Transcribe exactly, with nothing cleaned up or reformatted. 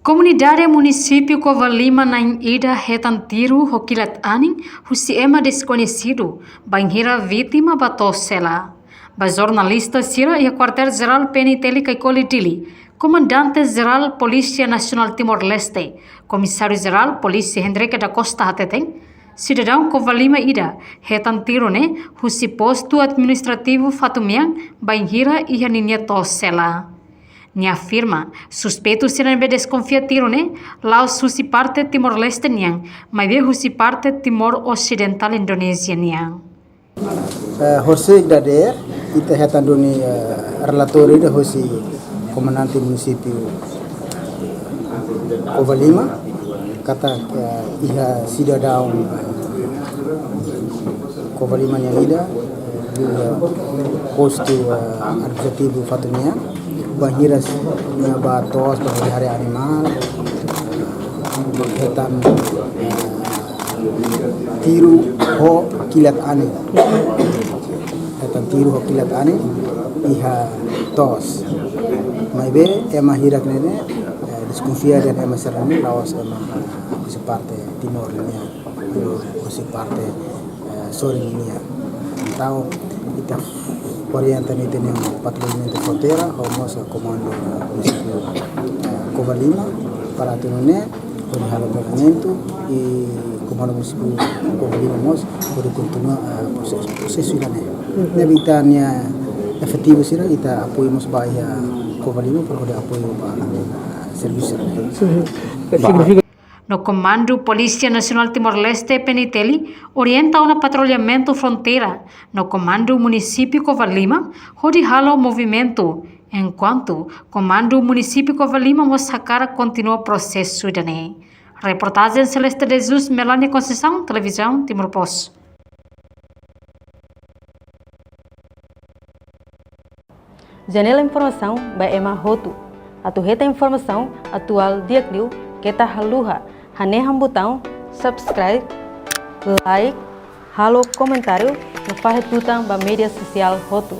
Komunidade munisípiu Covalima na'in ida hetan tiru ho kilat anin husi ema deskoñesidu, bainhira vítima ba to'os hela. Ba jornalista sira iha Kuartél Jerál P N T L Caicoli, Dili, Komandante Jerál Polísia Nasionál Timor-Leste, Komisáriu Jerál Polísia Hendrick da Costa hateten, sidadaun Covalima ida hetan tiru ne'e husi postu administrativu Fatumean, bainhira iha ninia to'os hela. Nia afirma, suspeitu sira ne'ebé deskonfia tiru ne'e la'ós husi parte Timor-Leste nian, maibé husi parte Timor Osidentál Indonézia nian. Eh, horisehik dadeer, ita hetan duni, eh, relatóriu ida hosi komandante munisípiu Covalima, katak, eh, iha sidadaun, eh, Covalima nian ida, eh, iha postu, eh, administrativu Fatumean, bainhira nia ba to'os ba hodi haree animál, hetan, eh, tiru ho kilat anin. Hetan tiru ho kilat anin iha to'os. Maibé ema hirak ne'e, eh, deskonfia dehan ema sira ne'e la'ós ema husi parte Timor nian, husi parte, eh, sorin nian. Entaun, ita orienta ita-nia patrullamentu fronteira, ho mós komandu munisípiu, eh, Covalima, para atu nune'e, hodi halo movimentu, i komandu munisípiu Covalima mós hodi kontinua, eh, prosesu, prosesu ida-ne'e. Ne'ebé ita-nia efetivu sira, ita apoiu mós ba iha Covalima, para hodi apoiu ba, eh, servisu sira-ne'e. Signifika No Komandu Polísia Nasionál Timor-Leste, P N T L, orienta ona patrullamentu fronteira no Komandu Munisípiu Covalima hodi halo movimentu, enkuantu Komandu Munisípiu Covalima mós hakarak kontinua prosesu ida-ne'e. Reportajen Celeste de Jesus, Melania Conceição, Televizaun Timor Post. Janela informasaun ba ema hotu. Atu hetan informasaun atuál di'ak liu, keta haluha hanehan butaun subscribe, like, halo komentáriu no fahe tutan ba média sosiál hotu.